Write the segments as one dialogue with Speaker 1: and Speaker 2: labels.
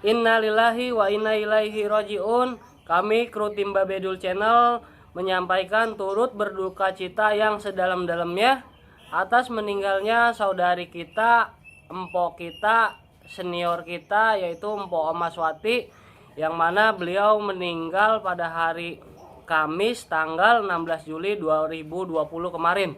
Speaker 1: Innalillahi wa inna ilaihi rajiun. Kami kru tim Babedul Channel menyampaikan turut berduka cita yang sedalam-dalamnya atas meninggalnya saudari kita, empok kita, senior kita, yaitu Empok Omaswati, yang mana beliau meninggal pada hari Kamis tanggal 16 Juli 2020 kemarin.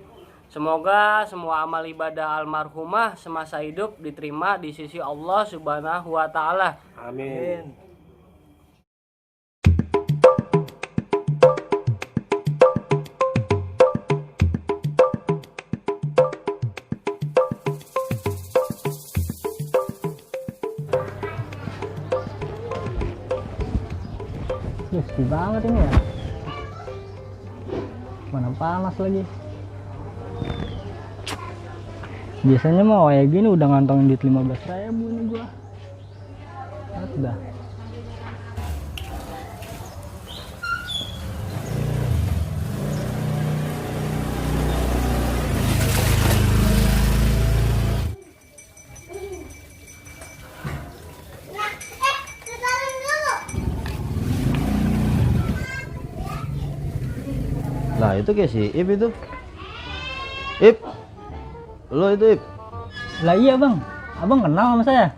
Speaker 1: Semoga semua amal ibadah almarhumah semasa hidup diterima di sisi Allah Subhanahu wa Ta'ala.
Speaker 2: Amin.
Speaker 3: Sepi banget ini ya. Mana panas lagi. Biasanya mau kayak gini udah ngantongin duit 15.000 nih gua. Udah.
Speaker 4: Lah itu kayak si Ip itu. Ip. Lo itu Ip.
Speaker 3: Lah iya bang, abang kenal sama saya?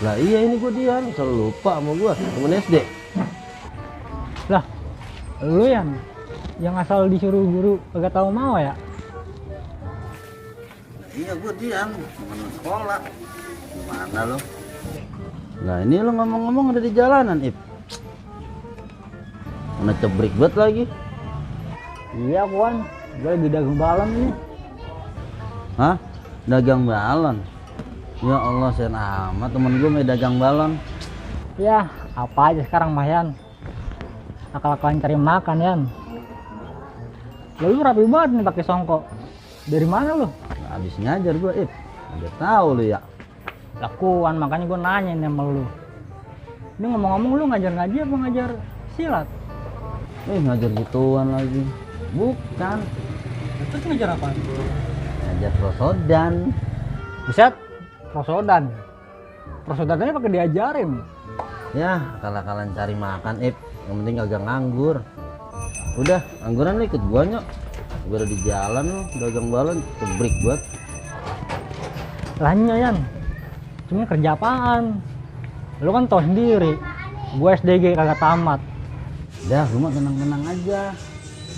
Speaker 4: Lah iya ini gua Dian, selalu lupa sama gua, temen SD.
Speaker 3: Lah, lu yang asal disuruh guru kagak tahu mau ya?
Speaker 4: Iya gua Dian, temen sekolah. Gimana lo? Lah ini lo ngomong-ngomong ada di jalanan Ip. Mana cebrik banget lagi.
Speaker 3: Iya kawan, gue lagi dagang balon ini.
Speaker 4: Hah? Dagang balon? Ya Allah sen amat temen gue mau dagang balon.
Speaker 3: Ya, apa aja sekarang mah Yan. Akal-akalan cari makan Yan. Lu rapi banget nih pakai songkok. Dari mana lu?
Speaker 4: Habis ngajar gue Ip. Udah tahu lu ya.
Speaker 3: Lakuan, makanya gue nanya nih sama lu. Ini ngomong-ngomong lu ngajar ngaji apa ngajar silat?
Speaker 4: Ngajar gituan lagi. Bukan.
Speaker 3: Terus ngajar apa?
Speaker 4: Ngajar prosodan.
Speaker 3: Buset, prosodan. Prosodannya pakai diajarin.
Speaker 4: Ya, akal-akalan cari makan Ip. Yang penting agak nganggur. Udah, angguran lu ikut gua nyok. Gua udah di jalan lu, dagang balon, kebrik buat.
Speaker 3: Lahnya Yan, cuma kerja apaan? Lu kan tau sendiri, gue SDG kagak tamat.
Speaker 4: Dah, lu mah tenang-tenang aja.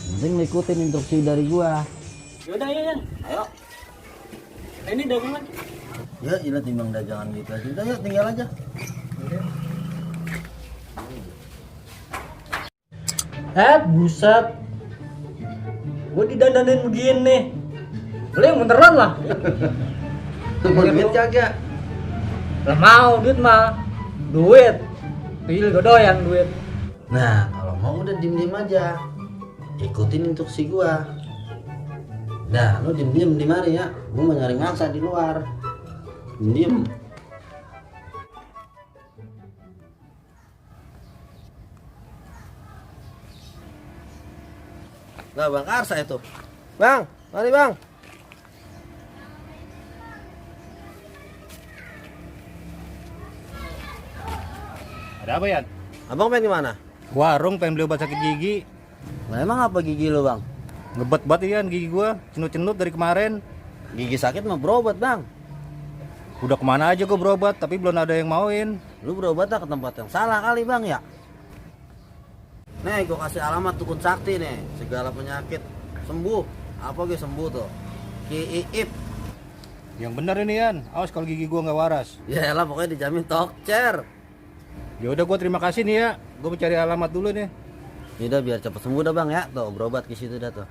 Speaker 4: Yang penting lu ikutin instruksi dari gua.
Speaker 3: Yaudah ya Yan,
Speaker 4: Ayo.
Speaker 3: ini dagangan.
Speaker 4: Ya, ilah timbang dagangan gitu aja. Udah yuk, tinggal aja.
Speaker 3: Buset. Gue didandanin begini. Lu yang beneran lah.
Speaker 4: Mau duit kagak?
Speaker 3: Lah mau duit mah. Duit. Pilih gue doyan duit.
Speaker 4: Nah, kalau mau udah diem-diem aja. Ikutin instruksi gua. Nah, lu diem-diem di mari ya. Gua mau nyari mangsa di luar. Diem. Lah Bang Karsa itu. Bang, mari Bang.
Speaker 2: Ada apa Yan?
Speaker 4: Abang pengen gimana?
Speaker 2: Warung, pengen beli obat sakit gigi.
Speaker 4: Lah emang apa gigi lu, Bang?
Speaker 2: Ngebet banget Yan gigi gua, cenut-cenut dari kemarin.
Speaker 4: Gigi sakit mah berobat, Bang.
Speaker 2: Udah kemana aja gua berobat, tapi belum ada yang mauin.
Speaker 4: Lu berobat ke tempat yang salah kali, Bang ya. Nih, gua kasih alamat dukun sakti nih. Segala penyakit sembuh. Apa ge sembuh tuh? Ki Iip.
Speaker 2: Yang bener ini Yan, awas kalau gigi gua nggak waras.
Speaker 4: Ya elah pokoknya dijamin tokcer.
Speaker 2: Ya udah gua terima kasih nih ya. Gua mau cari alamat dulu nih.
Speaker 4: Ini udah biar cepet sembuh dah, Bang ya. Tuh berobat ke situ dah tuh.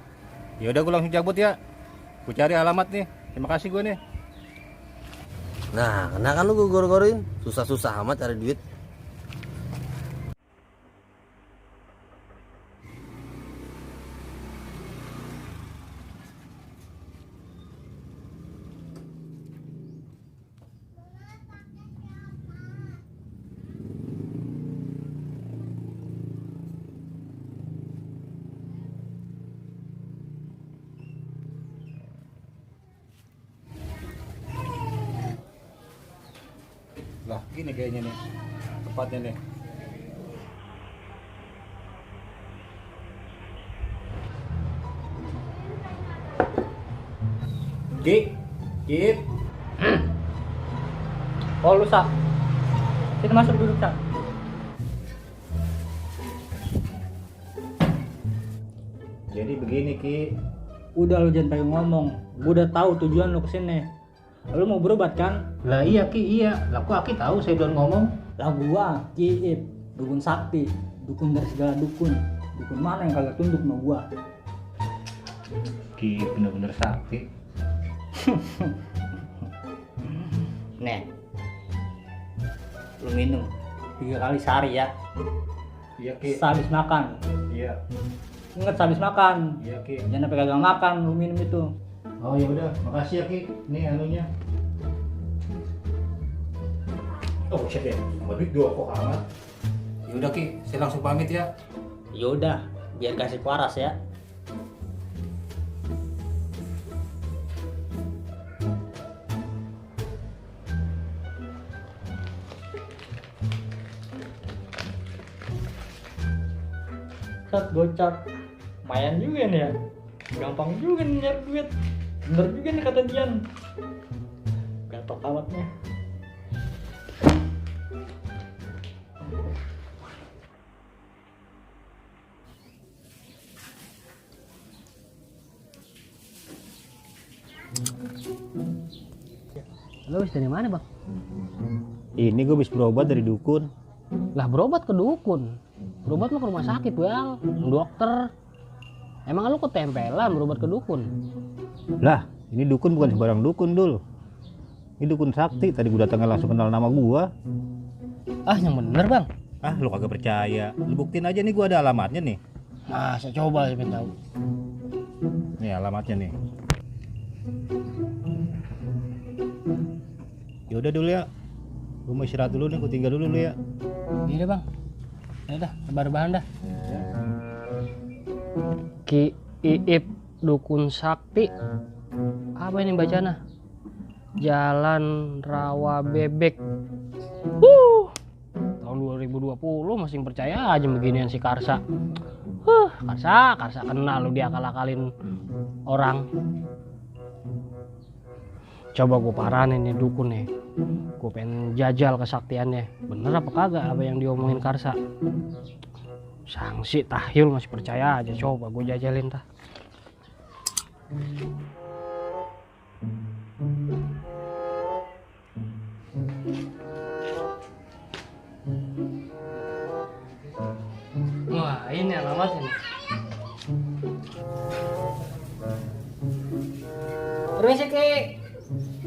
Speaker 2: Ya udah gua langsung cabut ya. Gua cari alamat nih. Terima kasih gua nih.
Speaker 4: Nah, kena kan lu gua gor-gorin. Susah-susah amat cari duit.
Speaker 2: Lah, gini kayaknya nih. tempatnya nih. Ki, Ki,
Speaker 3: Oh lu Sak, sini masuk duduk Sak.
Speaker 2: jadi begini Ki.
Speaker 3: Udah lu jangan pengen ngomong, gua udah tahu tujuan lu kesini. Lu mau berobat kan?
Speaker 2: Lah iya Ki, iya. Lah kok Aki tahu saya udah ngomong?
Speaker 3: Lah gua Kiip, dukun sakti, dukun dari segala dukun. Dukun mana yang kagak tunduk sama gua?
Speaker 2: Ki bener-bener sakti.
Speaker 3: Nih, lu minum 3 kali sehari ya.
Speaker 2: Iya Ki.
Speaker 3: Sehabis makan.
Speaker 2: Iya.
Speaker 3: Ingat sehabis makan.
Speaker 2: Iya Ki.
Speaker 3: Jangan sampai kagak makan lu minum itu.
Speaker 2: Oh ya udah, makasih ya Ki. Nih anunya. Oh shit ya, sama duit dua kok amat. Ya udah Ki, saya langsung pamit ya.
Speaker 3: Yaudah, biar kasih waras ya. Set gocap, lumayan juga nih ya. Gampang juga nih nyari duit. Bener juga nih kata Dian. Gatok amatnya.
Speaker 1: Lo habis dari mana bang?
Speaker 2: Ini gue habis berobat dari dukun.
Speaker 1: Lah berobat ke dukun. Berobat mah ke rumah sakit bang, dokter. Emang lu ketempelan berobat ke dukun?
Speaker 2: Lah, ini dukun bukan sembarang dukun dul. Ini dukun sakti. Tadi gue datangnya langsung kenal nama gua.
Speaker 1: Ah yang bener bang.
Speaker 2: Ah, lu kagak percaya. Lu buktiin aja nih, gua ada alamatnya nih.
Speaker 1: Masa coba saya tahu.
Speaker 2: Nih alamatnya nih. Ya udah dulu ya. Gua mau istirahat dulu nih, gua tinggal dulu ya.
Speaker 1: Iya deh bang. Ya udah, rebahan dah. Ki Iip dukun sakti. Apa ini bacana? Jalan Rawa Bebek. Tahun 2020 masih percaya aja beginian si Karsa. Karsa kenal lu diakal-akalin orang. Coba gue paranin nih dukun nih. Gue pengen jajal kesaktiannya. Bener apa kagak apa yang diomongin Karsa? Sangsi tahyul masih percaya aja. Coba gue jajalin tah. Wah ini alamatnya nih. Permisi Ki.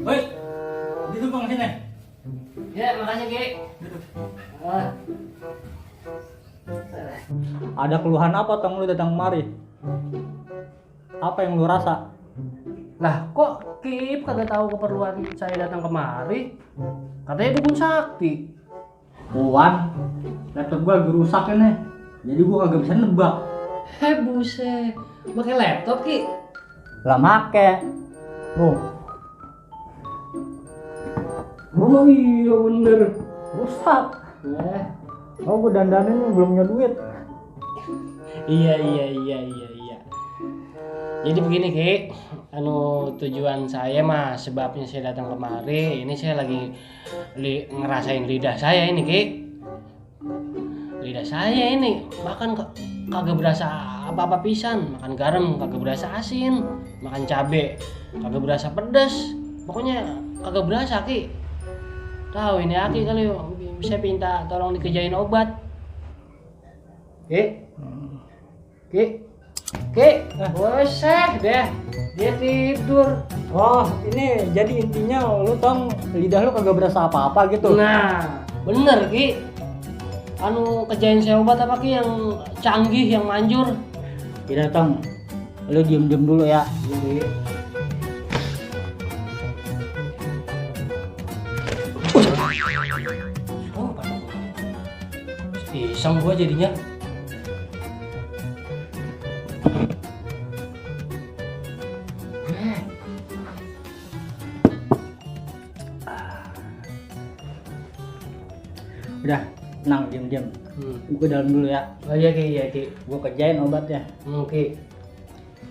Speaker 3: Woi, duduk bang sini.
Speaker 1: Ya makasih Ki. Ah.
Speaker 3: Ada keluhan apa tong lu datang kemari? Apa yang lu rasa?
Speaker 1: Lah kok Kip kagak tahu keperluan saya datang kemari? Katanya dukun sakti.
Speaker 3: Puan, laptop gua lagi rusak ini. Jadi gua kagak bisa nebak.
Speaker 1: Buset. Pakai laptop Ki.
Speaker 3: Lah make. Oh iya bener. Rusak. Oh gua dandanin belum punya duit.
Speaker 1: Iya. Jadi begini Ki, tujuan saya mah sebabnya saya datang kemari, ini saya lagi ngerasain lidah saya ini Ki. Lidah saya ini makan kagak berasa apa-apa pisan, makan garam kagak berasa asin, makan cabe kagak berasa pedas, pokoknya kagak berasa Ki. Tahu ini Aki kali bisa minta tolong dikejain obat. Ki. Boseh deh, dia tidur.
Speaker 3: Oh ini jadi intinya lu tong lidah lu kagak berasa apa-apa gitu.
Speaker 1: Nah, bener Ki. Kerjain saya obat apa Ki yang canggih, yang manjur.
Speaker 3: Tidak tong, lu diem dulu ya. Jadi
Speaker 1: Iseng gua jadinya.
Speaker 3: udah, Tenang, diam. Gue ke dalam dulu ya.
Speaker 1: Oh iya Ki, iya Ki.
Speaker 3: Gue kerjain obatnya.
Speaker 1: Ki.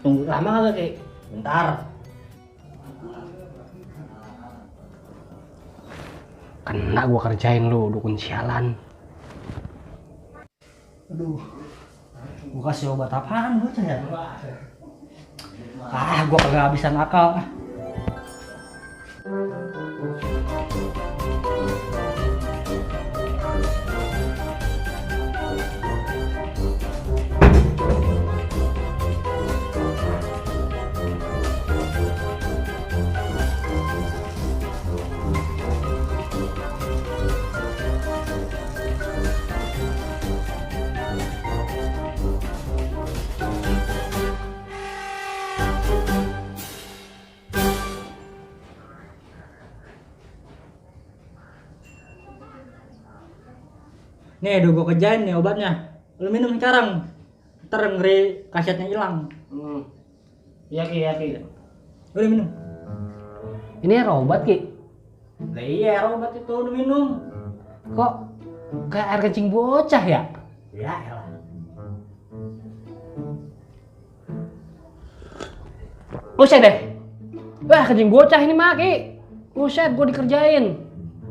Speaker 3: Tunggu.
Speaker 1: Lama kagak Ki?
Speaker 3: Bentar.
Speaker 1: Kena gua kerjain lu, dukun sialan.
Speaker 3: Aduh. Gue kasih obat apaan bocah ya? Gue kagak habisan akal. Nih, udah gue kerjain nih obatnya. Lu minum sekarang. Ntar ngeri khasiatnya hilang.
Speaker 1: Iya Ki, iya Ki.
Speaker 3: Udah minum.
Speaker 1: Ini obat Ki.
Speaker 3: Lah iya, obat itu udah minum.
Speaker 1: Kok kayak air kencing bocah ya?
Speaker 3: Ya elah.
Speaker 1: Buset deh. Wah, kencing bocah ini mah Ki. Buset, gua dikerjain.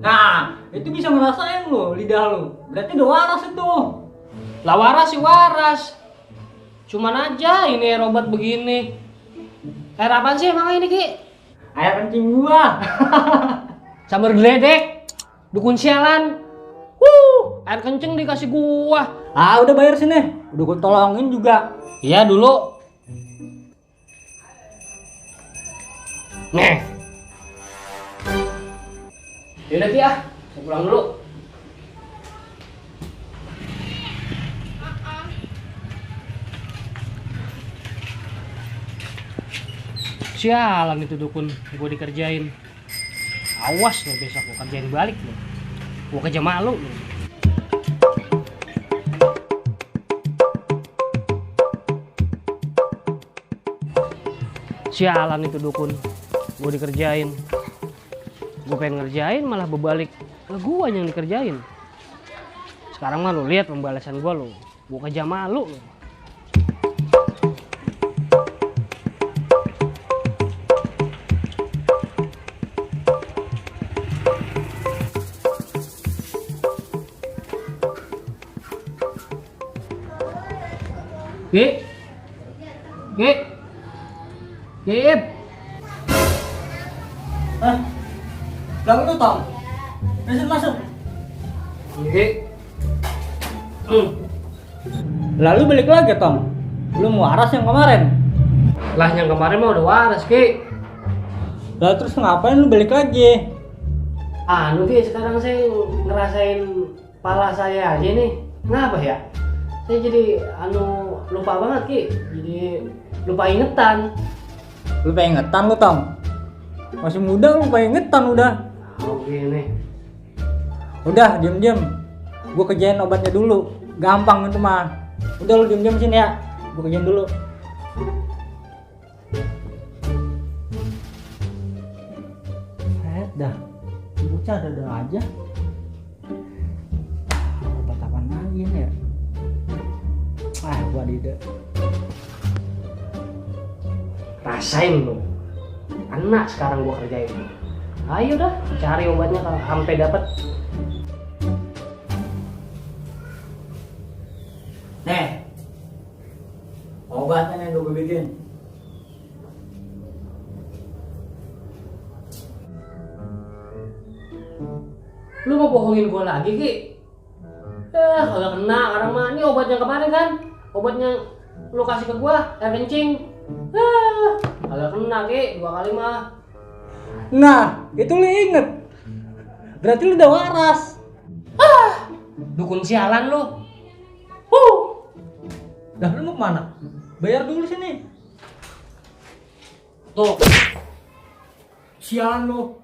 Speaker 3: Nah, itu bisa ngerasain lo lidah lo. Berarti udah waras itu.
Speaker 1: Lah waras sih waras. Cuman aja ini air obat begini. Air apaan sih emang ini Ki?
Speaker 3: Air kencing gua.
Speaker 1: Sambar geledek. Dukun sialan. Air kencing dikasih gua.
Speaker 3: Ah, udah bayar sini. Udah gua tolongin juga.
Speaker 1: Iya dulu. Nih. Yaudah Ki ah, saya pulang dulu. Sialan itu dukun, gue dikerjain. Awas lo besok gue kerjain balik lo. Gue kerja malu lo. Sialan itu dukun, gue dikerjain. Gue pengen ngerjain malah berbalik ke gue yang dikerjain. Sekarang mah lo lihat pembalasan gue lo. Gue kerja malu lo. Gip.
Speaker 3: Hah? Belakang lu, Tom. Masuk. Lalu balik lagi, Tom. Belum waras yang kemarin.
Speaker 1: Lah yang kemarin mah udah waras, Ki.
Speaker 3: Lalu terus ngapain lu balik lagi?
Speaker 1: Ki, sekarang saya ngerasain pala saya aja nih. Kenapa ya? Saya jadi lupa banget, Ki. Jadi lupa ingetan.
Speaker 3: Lu pengen ingetan lu, Tom? Masih muda lu pengen ingetan udah.
Speaker 1: Gini.
Speaker 3: Udah, diam-diam. Gua kerjain obatnya dulu. Gampang itu mah. Udah lu diam-diam sini ya. Gua kerjain dulu. Dah. Bocah ada aja. Obat apaan lagi nih ya? Gua dide.
Speaker 1: Rasain lu. Enak sekarang gua kerjain. Ayo dah, cari obatnya sampai dapat.
Speaker 3: Nih. Obatnya nih gua bikin.
Speaker 1: Lu mau bohongin gua lagi, Ki? Kagak kena orang mah. Ini obat yang kemarin kan? Obatnya lu kasih ke gua, air kencing. Kagak kena, Ki. 2 kali mah.
Speaker 3: Nah, itu lu inget. Berarti lu udah waras.
Speaker 1: Dukun sialan lu.
Speaker 3: Dah lu mau kemana? Bayar dulu sini.
Speaker 1: Tuh.
Speaker 3: Sialan lu.